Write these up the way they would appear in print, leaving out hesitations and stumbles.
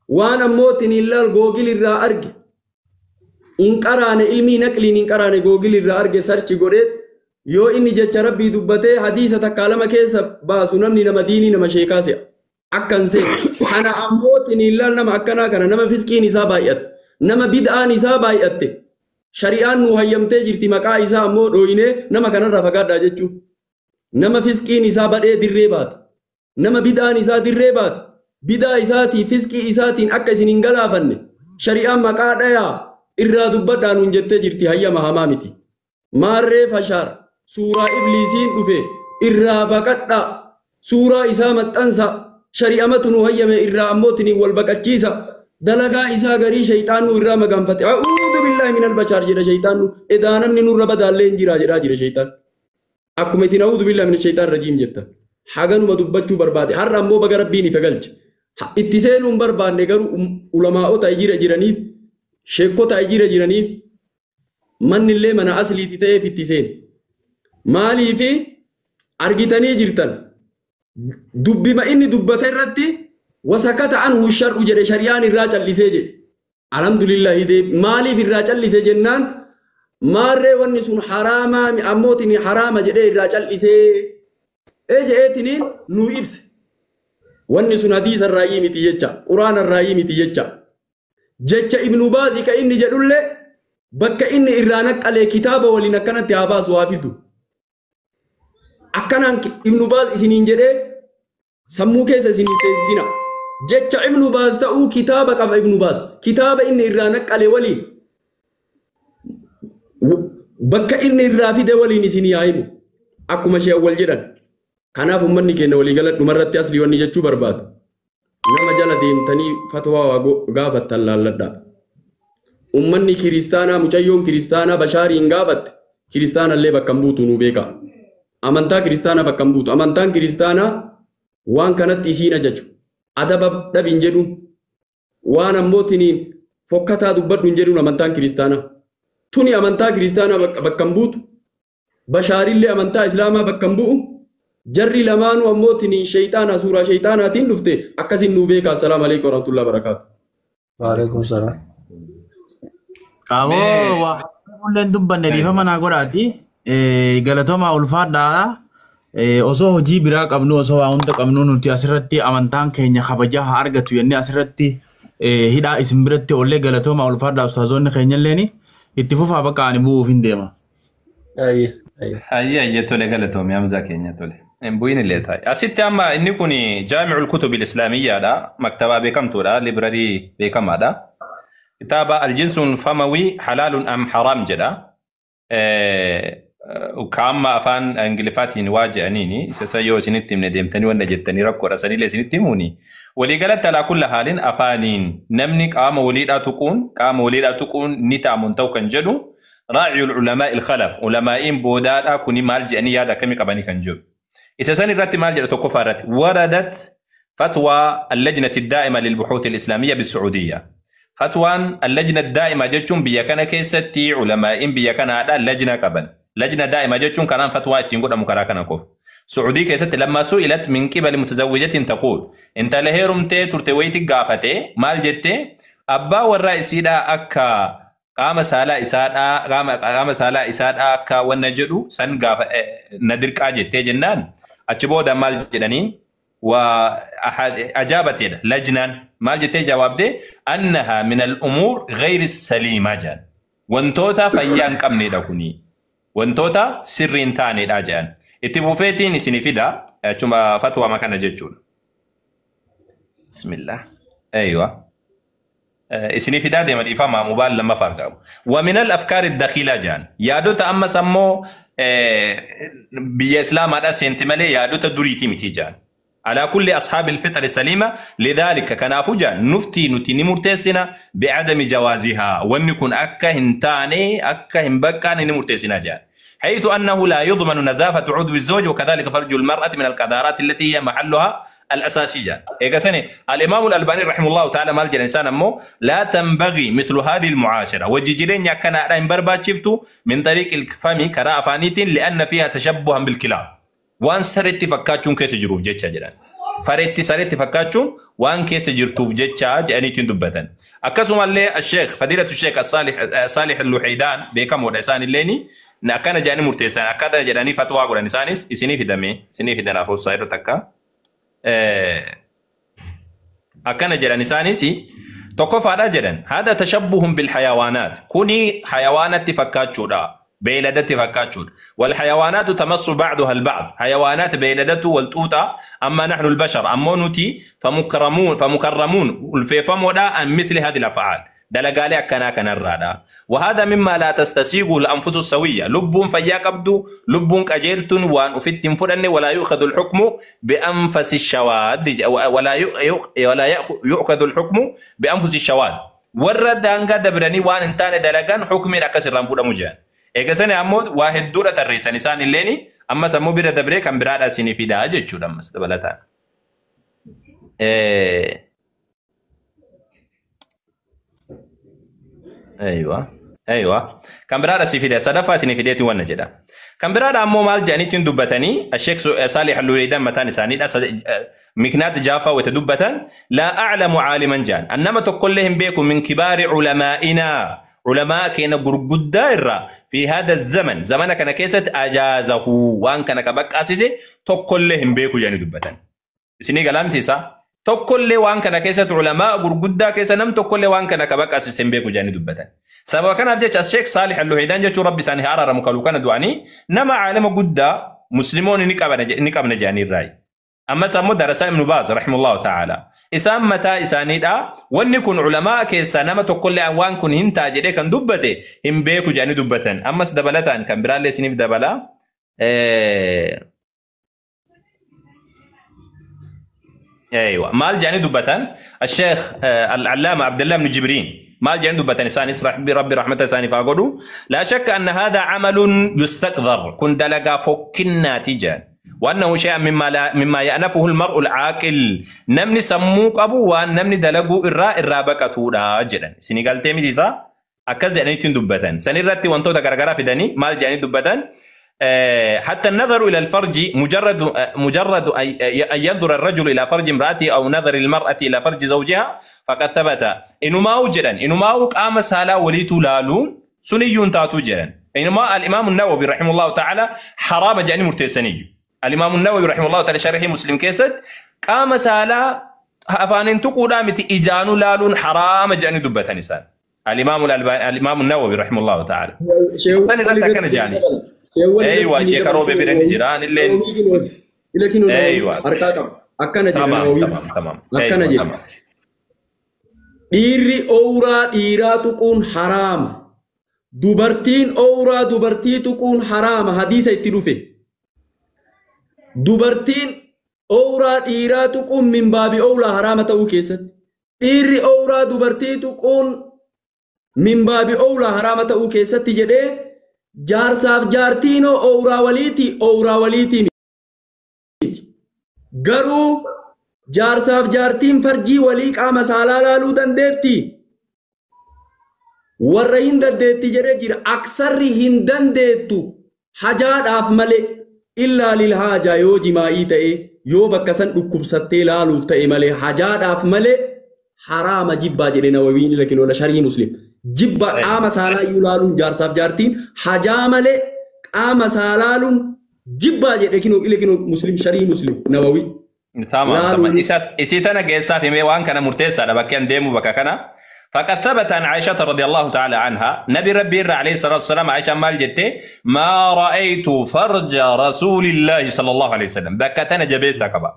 Waan ammoo tiniin laal Google irraa arge. In qaraane, ilmii naqliin hin qaraane, Google irraa arge, search godhee yoo inni jecha Rabbii dubbatee hadiisa takkaa lama keessa baasu, namni nama diinii, nama sheekaa se'a. Akkan se'e. Kana ammoo tiniin laal nama akkanaa kana, nama fisqiin isaa baay'atte, nama bid'aan isaa baay'atte, shari'aan nu hayyamtee jirti maqaa isaa ammoo dhooyinee nama kanarraa fagaadhaa jechuun. Nama fisqiin isaa badhee dirree baate. Nama bid'aan isaa dirree baate. Bid'aa isaatii fisqii isaatiin akka isin hin galaafanne shari'aan maqaa dhayaa irraa dubbadhaa nuun jettee jirti, hayyama hamaa miti. Maarree Bashaar suuraa ibliisiin dhufe irraa baqadhaa, suuraa isaa maxxansa, shari'amatu nu hayyame, irraa ammoo tiniin wal baqachiisa. Dalagaa isaa garii shayxaannu irraa maganfate. أعوذ بالله من البشر jedha shayxaannu. Edaa namni nurra badaallee hin jira jedhaa jira shayxaan. Akkuma itti أعوذ بالله من الشيطان الرجيم jettan. Haganuma dubbachuu barbaade. Har'a ammoo baga Rabbiin ifa galche. Itti seenuu hin barbaanne, garuu ulamaa'ota jira jiraniif, sheekota jira jiraniif, manni illee mana asliiti ta'eef itti seene. Maaliifi argitanii jirtan, dubbima inni dubbate irratti وسكت عنه الشرع jedhe, shari'aan irraa callisee jedhe. Alhamdulillahi, maaliif irraa callise jennaan, maarree wanni sun haraamaa ammootiin haraama jedhee irraa callisee ee je'eetiniin nu ibse. Wanni sun hadiisa irraa miti jecha, quraana irraa miti jecha. Jecha Ibnu Baazi ka inni jedhullee bakka inni irraa naqqalee kitaaba waliin akkanatti haa baasu, haa fidu. Akkanaan Ibnu Baaz isiniin jedhee sammuu keessa isinii seensisina. Jecha Ibnu Baaz ta'uu kitaaba qaba Ibnu Baaz. Kitaaba inni irraa naqqale waliin, bakka inni irraa fide waliin isinii haa himu. Akkuma ishee awwal jedhan. Kanaaf uummanni keenya waliigala dhumarratti asli wanni jechuu barbaadu. Nama jala deemtanii fatwaa waa gaafattan laalladhaa. Uummanni kiristaanaa, mucayyoon kiristaanaa Bashaariin gaafatte, kiristaanallee bakka hin buutu, nu beeka. Amantaa kiristaanaa bakka hin buutu. Amantaan kiristaanaa waan kanatti isiin ajaju. Adaba dhabin jedhuun. Waan ammoo tiniin fokkataa dubbadhu hin jedhuun amantaan kiristaanaa. Tuni amantaa kiristaanaa bakka hin buutu. Bashaarillee amantaa islaamaa bakka hin bu'u. Jarri lamaanuu ammoo tiniin shayxaanaa, suuraa shayxaanaatiin dhufte, akkasin nuu beeka. السلام عليكم ورحمة الله وبركاته. وعليكم السلام. Qaaboo waa ulleen dubbanne, dhiifama naa godhaati. Galatoomaa, ulfaadhaa. Osoo hojii biraa qabnu, osoo waa hunda qabnu, nuti asirratti amantaan keenya kabajaa haa argatu jennee asirratti hidhaa isin biratti oollee, galatoomaa, ulfaadhaa. Ustaazoonni keenya illeen itti fufaa, bakka ani bu'uuf hin deema. Ayyee ayyee. Hayyee hayyee, tole, galatoomii Hamzaa keenya, tole. Hin bu'in illee taa'e. Asitti amma inni kun جامع الكتب الإسلامية dha. Maktabaa beekamtuudha. Library beekamaadha. Kitaaba الجنس الفموي حلال أم حرام jedha. Ka amma afaan Ingiliffaatiin waa jedhaniini isa san yoo isinitti himne deemtanii wanna jettanii rakkoodha, sanillee isinitti himuuni. Waliigalatti على كل حال afaaniin namni qaama waliidhaa tuquun, qaama waliidhaa tuquun ni ta'amu ta'u kan jedhu, رأي العلماء الخلف, ulamaa'iin boodaadhaa kuni maal jedhanii, yaada akkamii qabanii kan jedhu. Isa san irratti maal jedha? Tokkoffaa irratti وردت فتوى اللجنة الدائمة للبحوث الإسلامية بالسعودية. Fatwaan اللجنة الدائمة jechuun biyya kana keessatti ulamaa'iin biyya kanaadha lajna qaban. لجنة دائمة jechuun kanaan fatwaa ittiin godhamu karaa kana qofa. Su'uudii keessatti لما سئلت من قبل متزوجة تقول, intala heerumtee turte wayitti gaafate, maal jette? Abbaa warraa isiidhaa akka qaama saalaa isaadhaa, qaama saalaa isaadhaa akka wanna jedhu san gaafa na dirqaa jettee jennaan, achi booda maal jedhanii وأجابت jedha lajnaan, maal jettee jawaabde? أنها من الأمور غير السليمة jedhan, wantoota fayyaa hin qabnedha, kuni wantoota sirrii hin taanedha jedhan. Itti fufeetiin isinii fida achuma fatwaa kana jechuudha. بسم الله, أيوه, isinii fidaa deema, dhiifama, mubaal lammaffaa qabu. ومن الأفكار الدخيلة jedhan, yaadota ammas ammoo biyya islaamaadha seenti malee yaadota duriitii miti jedhan. على كل أصحاب الفطر السليمة لذلك كنافو جان نفتي نتي نمرتسنا بعدم جوازها, ونكون أكا هنتاني أكا هنبكان نمرتسنا جان, حيث أنه لا يضمن نظافة عضو الزوج وكذلك فرج المرأة من القذارات التي هي محلها الأساسي جان. إيجا سنة الإمام الألباني رحمه الله تعالى مال الإنسان أمو لا تنبغي مثل هذه المعاشرة وجيجرين كان أرين بربا شفتو من طريق الفم كراء فانيت لأن فيها تشبها بالكلاب, waan sarreetti fakkaachuun keessa jiruuf jecha jedhan. Fareetti sareetti fakkaachuun waan keessa jirtuuf jecha jedhaniitiin dubbatan. Akkasumallee Sheekh Fadiilatu Sheekh Saalih Luhiidaan beekamoodha isaanilleeni akkana jedhanii murteessan akkana jedhanii fatwaa godhan isaanis isinii fidame isinii fidan afoofsaa yeroo takka. Akkana jedhan isaanis tokkoffaadha jedhan hada tashabbuhun bilhayawaanaat kuni hayawaanatti fakkaachuudha. Beeyladatti fakkaachuudha. Walhayawaanaatu tamassu bacduha albacd hayawaanaat beeyladatu walxuuxa amma naxnu albashar ammoo nuti famukarramuun ulfeeffamoodha an mithli hadi lafcaal dalagaalee akkanaa kanarraadha. وهذا مما لا تستسيغه الأنفس السوية لب فيا قبدو لب قجيلت وان أفت فلن ولا يؤخذ الحكم بأنفس الشواذ ولا يؤخذ الحكم بأنفس الشواذ ورد دانغا دبرني وان انتان دلغان حكم أكسر رنفودا مجان Eegasani ammoo waa hedduudha tarreessan isaan illeeni ammas ammoo bira dabree kan biraadha isinii fidaa jechuudha ammas dabalataan. Aywa aywa kan biraadha si fide sadaffaa isinii fideeti wanna jedha. Kan biraadha ammoo maal jedhaniitiin dubbatanii Sheekh Saalih Al-Luhaydan mataan isaaniidha miknaat jaaffaa wayita dubbatan laa a'lamu caaliman jedhan annama tokkollee hin beeku min kibaari culamaa'inaa علماء كنا غرغدا في هذا الزمن زمن كان كيست اجازه وان كان كبق اسيسي توكلهم بيكو يعني دبتن سني كلامتي صح توكل وان كان كيست علماء غرغدا كيس نم توكل وان كان كبق اسيسي بيكو يعني دبتن سبب كان ابجا الشيخ صالح اللهيدان جچو ربي ساني هارا مكلو كان دواني نما عالم غدا مسلمون نقبنا جاني الراي اما سمو درس ابن باز رحمه الله تعالى isaan mataa isaaniidha wanni kun culamaa keessaa nama tokkollee waan kun hin taa jedhee kan dubbate hin beeku jedhanii dubbatan ammas dabalataan kan biraallee isiniif dabala ايوه maal jedhanii dubbatan الشيخ العلامه عبد الله بن جبرين maal jedhanii dubbatan isaanis ربي رحمته isaaniif haa godhu لا شك ان هذا عمل يستقذر kun dalagaa fokkinnaati jedhan وأنه شيء مما يأنفه المرء العاقل نمني سموك أبو وأن نمني دلقو إرا إرا بكتورا جدا سنغال تيمي تيسا أكز يعني تندبتن سنرتي وانتو تكركرا في داني مال جاني دبتن حتى النظر إلى الفرج مجرد أن ينظر الرجل إلى فرج امرأته أو نظر المرأة إلى فرج زوجها فقد ثبت إنه ما وجدا إنه ما وقام سالا وليتو لالون سنيون تاتو جدا إنما الإمام النووي رحمه الله تعالى حرام جاني مرتسني الإمام النووي رحمه الله تعالى شرحه مسلم كيسد قام سالا أفانين تقولا متي إجانو لالون حرام جاني دبة نسان الإمام النووي رحمه الله تعالى سنة جاني ايوه شيخ روبي بن جيران اللي ايوه akkana jedha تمام Nawawiin. تمام تمام Akkana ايوه jedha. تمام Dhiirri owraa dhiiraa tuquun haraama. Dubartiin owraa dubartii tuquun haraama. Hadiisa itti dhufe. Dubartiin owraa dhiiraa tuquun min baabi owlaa haraama ta'uu keessatti. Dhiirri owraa dubartii tuquun min baabi owlaa haraama ta'uu keessatti jedhee jaarsaaf jaartiinoo owraa waliiti owraa waliitii miti. Garuu jaarsaaf jaartiin farjii walii qaama saalaa laaluu dandeetti. Warra hin dandeetti jedhee jira. Aksarri hin dandeettu hajaadhaaf malee illaa lil haajaa yoo jimaa'ii ta'e yoo bakka san dhukkubsattee laaluuf ta'e malee hajaadhaaf malee haraama jibbaa jedhe Nawawiin lakin wala sharii muslim. Jibba qaama saalaa iyyuu laaluun jaarsaaf jaartiin hajaa malee qaama saalaa laaluun jibbaa jedhe kinoo ile kinoo muslim sharii muslim Nawawi. تمام تمام Laaluun isii tana geessaaf himee waan kana murteessaadha bakki an deemu bakka kana. فقد ثبت عن عائشة رضي الله تعالى عنها نبي ربي عليه الصلاة والسلام عائشة مال جته ما رأيت فرج رسول الله صلى الله عليه وسلم بكتنا جبيسا كبا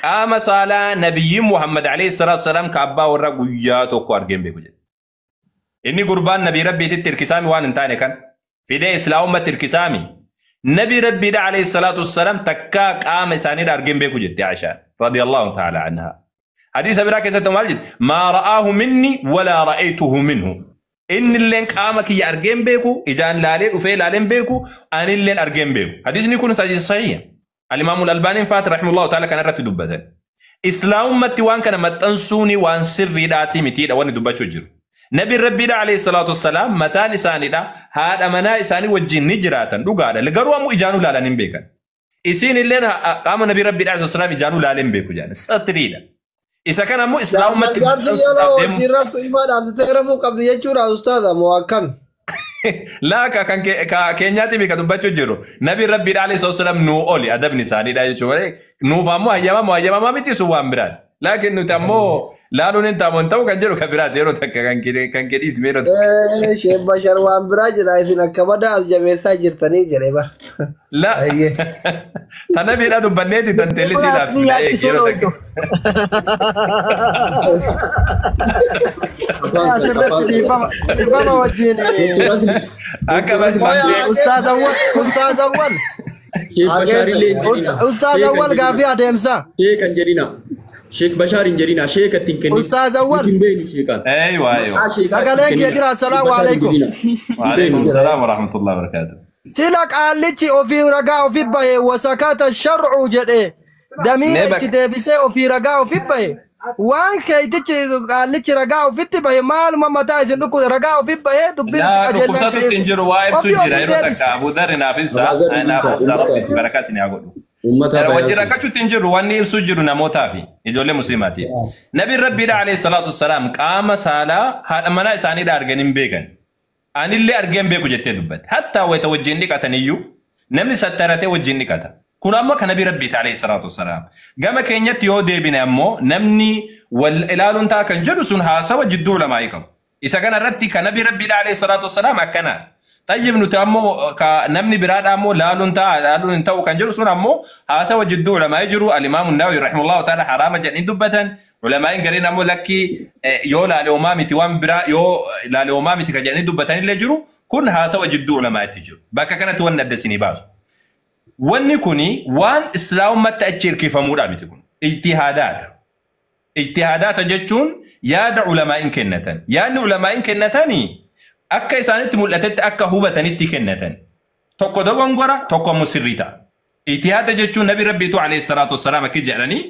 قام صلاة نبي محمد عليه الصلاة والسلام كأبا ورا قياتو كوارجين بيجي إني قربان نبي ربي تتركسامي وان انتاني كان في ده إسلام ما تركسامي نبي ربي ده عليه الصلاة والسلام تكا قام ساني أرجين بيكو جدي عائشة رضي الله تعالى عنها حديث أبي راكز مالجد ما رآه مني ولا رأيته منه إن اللين قامك يا أرجين بيكو إجان لالين وفي لالين بيكو أن اللين أرجين بيكو حديث يكون حديث صحيح الإمام الألباني فات رحمه الله تعالى كان رتي دبته إسلام متي وان كان متنسوني وان سري داتي متي وان دبتشو جرو نبي ربي عليه الصلاة والسلام متان إساني دا هذا منا إساني وجه نجراتا دوغادا لغروا مو إجانو لالين بيكا Isiin illeen qaama nabii rabbii dhaa sallam ijaanuu laaleen beeku jedhan. Satriidha. Isa kana ammoo islaamummaatti Jaarsi yeroo wajjin raftu ifaa dhaamsitee rafuu qabdi jechuudha ustaaza moo akkami? Laaka kan keenyaatti beeka dubbachuu jiru. Nabi rabbii dhaa sallam nuu oli adabni isaaniidha jechuudha. Nuuf ammoo hayyamamoo hayyamamaa miti sun waan biraati. Laakiin nuti ammoo laaluun hin taamu hin ta'u kan jedhu kan biraati yeroo takka kan kedhiisme yeroo takka. Sheek Bashar waan biraa jedha isin akka badaa as jabeessaa jirtanii jedhe bara. La tana biidhaa dubbanneeti tan teellisii Asli yaachisuu yeroo takka. Asirratti dhiifama wajjin. Akka Ustaaz Awwal Ustaaz Awwal Sheek Bashaarillee hin jedhina. Ustaaz Awwal gaafii adeemsa. Sheek hin jedhina. Sheek Bashaar hin jedhina. Sheek ittiin kennin. Ustaaz Awwal. Hin beeknu sheekaan. Eeywa eeywa. Sagaleen kee jira assalaamu alaikum. Waalaikum salaam wa rahmatullahi wa barakatuh. Sila qaallichi ofii ragaa ofii bahe wasakata shar'u jedhe damiira itti deebisee ofii ragaa ofii bahe waan keeytichi qaallichi ragaa ofitti bahe maaluma mataa isin dhukku ragaa ofii bahe dubbiin Laa dhukkubsatu ittiin jiru waa ibsu jira yeroo takka Abu Dharri naaf ibsa naaf ibsa rabbi si barakaa isin haa godhu. Uummata Wajjin rakkachuu ittiin jiru wanni ibsu jiru namootaa fi ijoollee musliimaatiif. Nabiin rabbiidha alayhi salaatu wassalaam qaama saalaa haadha manaa isaaniidha arganii hin beekan. Anillee argee hin beeku jettee dubbatte. Hattaa wayita wajjin dhiqatan iyyuu namni sattaratee wajjin dhiqata. Kun ammoo kan nabii rabbiiti alayhi salaatu wassalaam. Gama keenyatti yoo deebine ammoo namni wal ilaaluun ta'a kan jedhu sun haasawa jidduu lamaa'ii qabu. Isa kana irratti kan nabii rabbiidha alayhi salaatu wassalaam akkana. Tayyib nuti ammoo namni biraadha ammoo laaluun ta'a laaluun hin ta'u kan jedhu sun ammoo haasawa jidduu ulamaa'ii jiru alimaamu Nawawi rahimahullahu ta'ala haraama jedhanii dubbatan. Ulamaa'iin gariin ammoo lakkii yoo laale homaa miti waan biraa yoo laale homaa miti kan jedhanii dubbatanillee jiru kun haasawa jidduu ulamaa'itti jiru. Bakka kanatti wanni adda isinii baasu. Wanni kuni waan islaamummaatti achi hirkifamuudha miti kun. Ijtihaadaata. Ijtihaadaata jechuun yaada ulamaa'iin kennatan. Yaadni ulamaa'iin kennatanii akka isaanitti mul'atetti akka hubatanitti kennatan. Tokko dogongora tokko ammoo sirrii ta'a. Ijtihaada jechuun nabi rabbiitu alayhi salaatu wassalaam akka jedhanii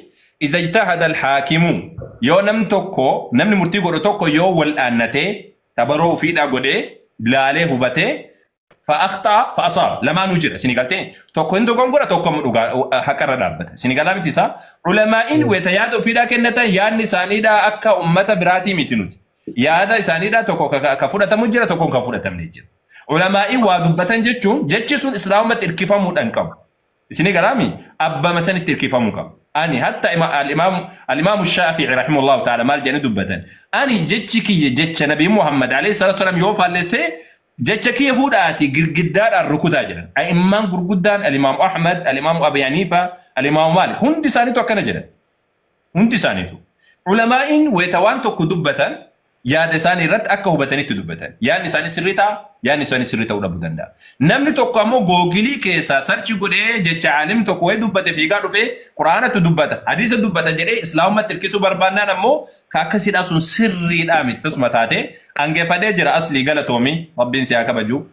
idha ijtahada alhaakimu yoo namni tokko namni murtii godhu tokko yoo wal dhaannatee tabaroo ofiidhaa godhee laalee hubatee فأخطأ فأصاب لما نجر سنغالتين توكو هندو غونغورا توكو مدوغا حقرا دابت سنغالا متي سا علماء ويتيادو في داك النتا يان سانيدا أكا أمة براتي متنوت يادا سانيدا توكو كفورة مجرى توكو كفورة منجر علماء وادبتن جتشون جتشون إسلام تركيفا مودن كم سنغالامي أبا مثلا تركيفا مكم أني حتى الإمام الشافعي رحمه الله تعالى مال جاني دبتن أني جتشكي جتش نبي محمد عليه الصلاة والسلام يوفى لسه jecha kiyya fuudhaati girgiddaadhaan rukutaa jedhan. A'immaan gurguddaan Alimaamu Ahmad, Alimaamu Abi Haniifa, Alimaamu Maalik hundi isaaniitu akkana jedhan. Hundi isaaniitu. Ulamaa'iin wayita waan tokko dubbatan yaada isaanii irratti akka hubatanitti dubbatan. Yaadni isaanii sirrii ta'a, yaadni isaanii sirrii ta'uu dhabuu danda'a. Namni tokko ammoo googilii keessaa sarchi godhee jecha aalim tokko wayii dubbate fiigaa dhufee Quraanatu dubbata, hadiisa dubbata jedhee islaamummaatti hirkisuu barbaannaan ammoo ka akkasiidhaa sun sirriidhaa miti tasuma taate hangeeffadhee jira aslii galatoomii rabbiin si haa kabaju.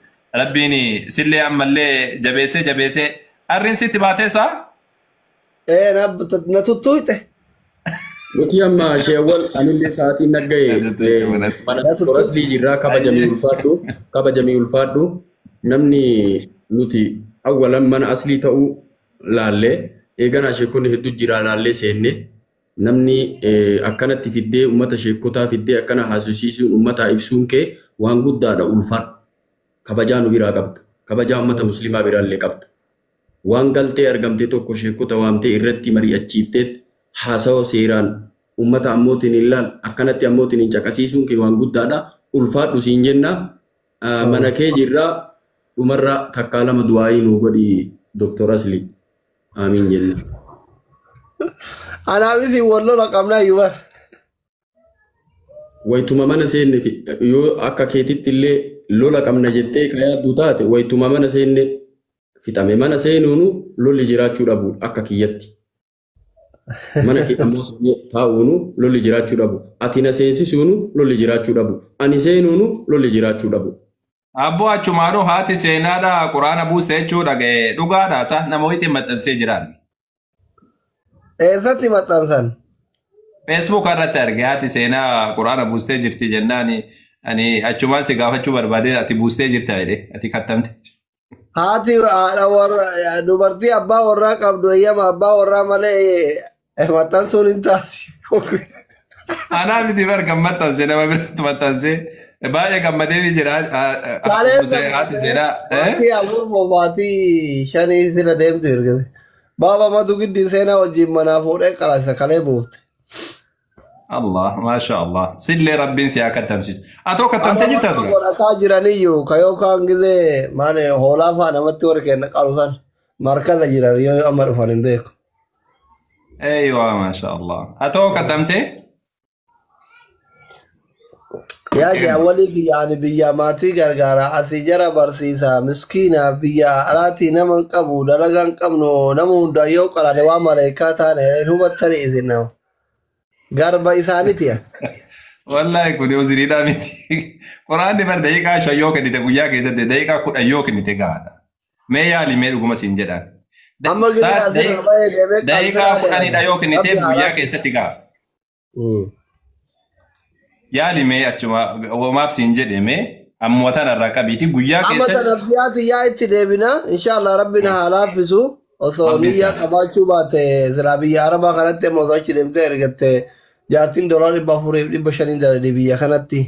Rabbiin sillee ammallee jabeessee jabeessee arriin sitti baatee isaa? Na tuttuuqxe. Nuti amma sheewwal anillee sa'aatiin nagga'e mana Aslii jirraa kabajamee ulfaadhu namni nuti awwalan mana aslii ta'uu laallee eeganaa sheekonni hedduu jira laallee seenne namni akkanatti fiddee uummata sheekotaa fiddee akkana haasofsiisuun uummataa ibsuun kee waan guddaadha ulfaadhu kabajaa nu biraa qabda kabajaa uummata musliimaa biraallee qabda waan galtee argamtee tokko sheekota waamtee irratti mari'achiiftee haasawa seeraan uummata ammootiin hin laal akkanatti ammootiin hin caqasiisuun kee waan guddaadha ulfaadhu siin jenna mana kee jirraa dhumarraa takkaa lama du'aayii nuu godhi Dr. Asli amiin jenna. Anaaf isin wal lola qabnaa iyyuu bara. Wayituma mana seenne yoo akka keetitti illee lola qabna jettee ka yaaddu taate wayituma mana seenne fixame mana seenuunu lolli jiraachuu dhabu akka kiyyatti. Mana kee ammoo taa'uunu lolli jiraachuu dhabu. Ati na seensisuunu lolli jiraachuu dhabu. Ani seenuunu lolli jiraachuu dhabu. Abboo achumaanuu haati seenaadha quraana buuse jechuudha ga'ee dhugaadha sa nama wayiitiin maxxansee jiraan. Eessatti maxxansan? Facebook irratti arge haati seenaa quraana buustee jirti jennaan ani achumaan si gaafachuu barbaade ati buustee jirta jedhe ati kattamte. Haati haadha warra dubartii abbaa warraa qabdu eeyyama abbaa warraa malee maxxansuun hin taati. Anaa miti bar kan maxxanse nama biratti maxxanse baay'ee gammadee jira. Haati seenaa. Maatii afur moo maatii shanii sira deemtu ergate. Baaba matu giddiin seenaa wajjin manaa fuudhee qalasa kalee buufte. Allah, maasha Allah. Sillee Rabbiin si haa kattamsiisu. Atoo kattamtee jirtaa ture? Godhataa jiraniyyuu ka yookaan gizee maali hoolaa faa namatti warri kenna qalu san markaza jiran yoo amma dhufan hin beeku. Eeywa, maasha Allah. Atoo kattamtee? Yaa jee awwalii kiyya ani biyya maatii gargaara asii jara barsiisa miskiina biyya alaatii nama hin qabu dalagaa hin qabnu nama hundaa yoo qarane waan maleekaa taane hin hubattani isin nama. Garba isaaniiti. Wallaahi kun uzuriidhaa miti. Quraanni bar daqiiqaa 5 yoo kennite guyyaa keessatti daqiiqaa 10 yoo kennite gahaadha. Mee yaali mee dhuguma siin jedhaan. Amma gizee asirra bahee deemee Daqiiqaa qalbiraa 10dha yoo kenniteef Rabbi guyyaa haraa. keessatti gaha. Yaali mee achuma homaaf siin jedhe mee ammuma tanarraa qabiiti guyyaa Amma keessatti. tana biyyaati yaa itti deebina inshallah rabbi na haa laaffisu osoo Rabbi niyyaa isaa. qabaachuu baate silaa biyya arabaa kanatti amma osoo achi deemtee ergatte jaartiin doolaara 400 fi 500 daladi biyya kanatti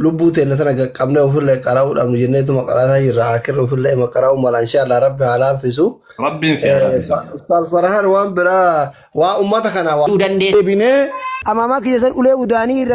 lubbuu teenya tana qaqqabnee ofillee qara'uu dhabnu jenneetuma qaraataa jirra akirra ofillee ima qara'uu mala inshallah rabbi haa laaffisu. Rabbiin si haa laaffisu. Ustaaz Farhaan waan biraa waa ummata kanaa waa Deebinee Amaamaa kiyya san ulee udaanii irra